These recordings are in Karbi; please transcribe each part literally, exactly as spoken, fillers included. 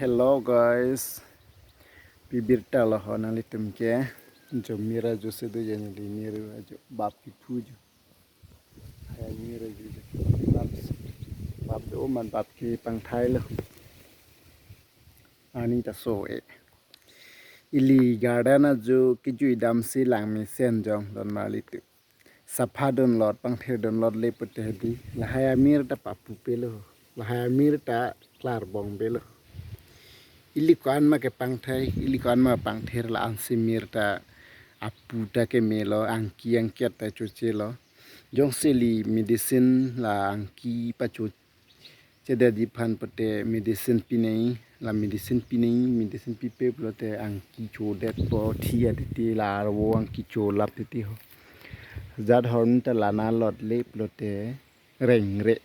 Hello guys, pi birta lo ho nanglitum ke? Jo mir ajo si do, jani di mir ajo bap kiphu jo. Hai mir ajo jo. Bap, bap do man bap kepangthai lo. Ani ta so e. Ili garden ajo kejui damsi langmesen jong don marli tu. Sapha dunlot, pangthir dunlot le pute di. Lahai amir ta papupe lo. Lahai amir ta klarbombe lo. Ili ko-an ma kepangthai, ili ko-an ma pangthir, la-ansi mir ta apu ta keme lo, angki angket ta choche lo. Jongsi ili medicine la angki pachoche dadi aphan pute medicine pinei, la medicine pinei, medicine pipe pulote angki chodetpo, thi aditi, la arvo angki cholap titi ho. Jat horn ta lana lot le pulote rengre.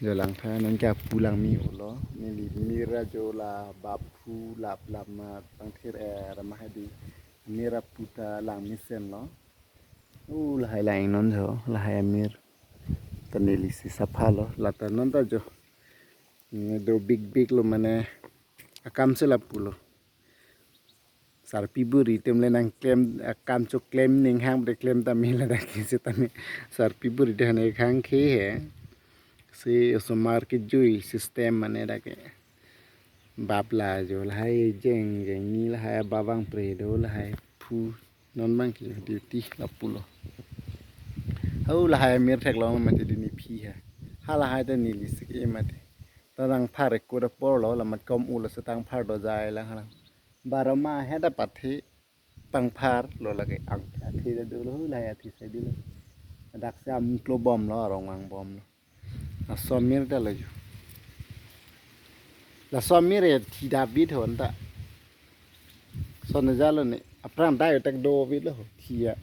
Jo langtha non ke apu langme-o lo. Neli mir ajo la bap phu lap lap ma pangthir er ma hadi. Mir apu ta langmesen lo. U lahai lang non jo, lahai amir. Ta neli si sapha lo, lata non ta jo. Ne do big big lo mane akam si lapu lo. Sarpi buri atum le nangklem, akam choklem ning hang bre klem tame ladak ke setame. Sarpi buri de hane khang khe he. Si osomar kejui system mane dak ke. Bap la jo lahai jeng jeng ni lahai abavang pre do lahai phu non bang ke duty lapu lo. Hau lahai amir theklong mate dini phi ha. Ha lahai ta neli si ke mate. Ta rang phar ko da por lo, lamat kom u lo setang phar do jai lang halang. Barama he da pathe pangphar lo lake ang athe da do lo, lahai athe sai di lo. Dak si amuklo bom lo, arong vangbom lo. Laso amir ta lo jo. Laso amir e thi dap bit hon ta. Son jalo ne. Aphrang dai tak do bit lo ho. Thi ya.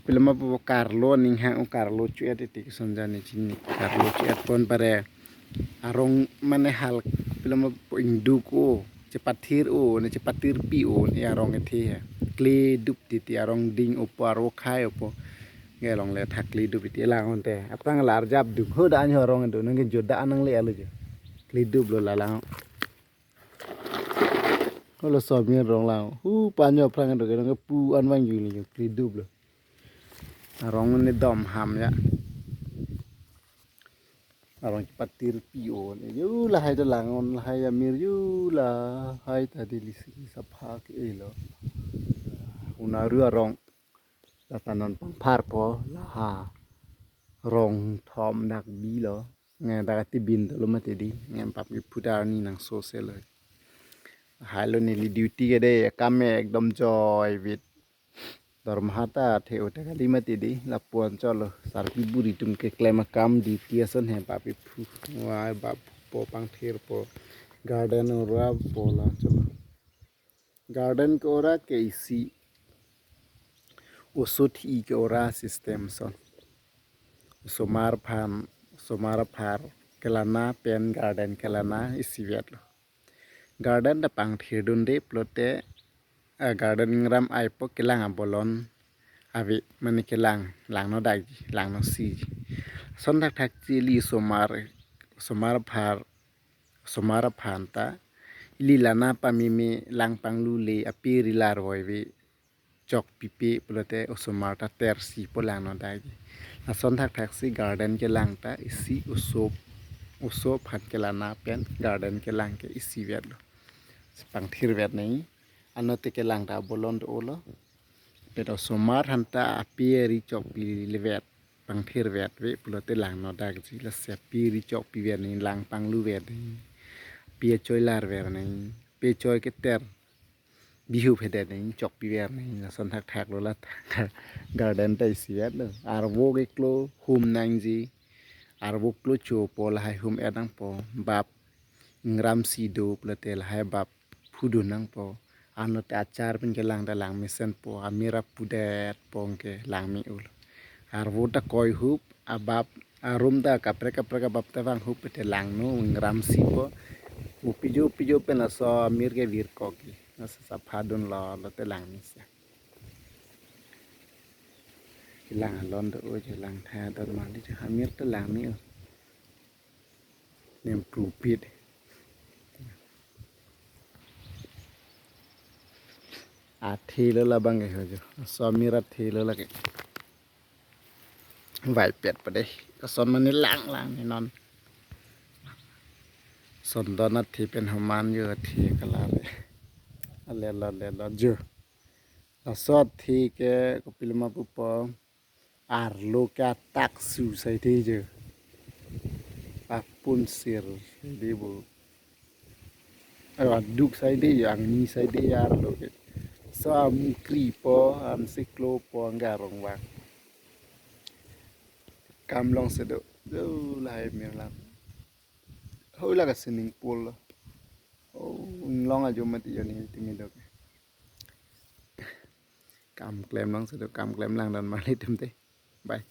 Pilama po karlo ning hang karlo chu et ti ke son jani chini karlo chu et pon pare. Arong mane hal pilama po ingduk o, chepathir o, ne chepathir pi o, ne arong ethe he. Kledup titi arong ding opo arvo khai opo. Nge along le thak kledup iti lang onte. Aphrang la arjap duk ho da anyo arong do nang ke joda anang le alo jo. Kledup lo lalang. Holo somir rong lang. Hu panyo aphrang do ke nang ke pu an vang ju ni jo kledup lo. Arong ne dom ham ya. Arong chepathir pi o ne. Yo lahai ta lang on lahai amir yo lahai ta dili si sapha ke e lo. Unaru arong. Lata non pangphar po laha rong thom dak bi lo. Nge dak ati bin dolo mate di. Nge bap kephu ta arni nang so se lo. Hai lo neli duty ke de, kam ekdom joy vit. Dormaha ta the-o ta kali mati di, lapu-an cholo, sarpi buri atum keklem akam duty ason he bap kephu. Wai bap po pangthir po, garden ora po la cholo. Garden ke ora ke isi, oso thi ke ora system son. Osomar aphan, osomar aphar kelana pen garden kelana isivet lo. Garden ta pangthir dunde pulote, ah, garden ingram ai po kelang abolon ave, mane kelang, langno dakji, langno siji. Son thakthak si ili osomar, osomar aphar, osomar aphan ta ili lana pameme lang panglu le ape rilar voive chok pipe pulote osomar ta tersi po langno dakji. Lason thakthak si garden kelang ta isi oso, oso aphan kelana pen garden kelang ke isivet lo. Pangthirvet nai. Ano te kelang ta abolon do-o lo. Pet osomar aphan ta ape ari chokpi levet, pangthirvet ve pulote langno dakji, lasi ape ari chokpivet nai, lang pangluvet nai. Ape achoilarver nai. Ape achoi keter. Bihu phedet nai, chokpiver nai, lason thakthak lo la garden ta isivet lo. Arvo keklo hum nangji. Arvo klo cho po lahai hum et nangpo. Bap ingram si do pulote lahai bap phudun nangpo. Ano te achar pen kelang ta langmesen po, amir apudet po ke langme-o lo. Arvo ta koi hup, abap arum ta kaprek kaprek abap ta vang hup te langno ingram si po. Upijo upijo pen laso amir ke virkok ke. Laso sapha dunlo, lote langmesen. Kelang alon do-o jo, lang tha dor mali jo, amir ta langme-o. Nem prupit. Athe lo labang ke ho jo. Laso amir athe lo lake. Vaipet pade. Koson mane lang lang ne non. Sondon athe pen homan jo athe kalar. Alelo lelo jo. Laso athe ke kopiloma pupo. Arlo ke atak su saide jo. Apun sir saide bo. Ayo aduk saide jo, angni saide arlo ke. So amukri po, amsiklo po, angga arong vang. Kam longse do. Do lahai mir lang. Hoi la ka swimming pool lo. Oh, inglong ajo mati jo ni timi do ke. Kam klem longse do, kam klem lang dan mali tem te. Bye.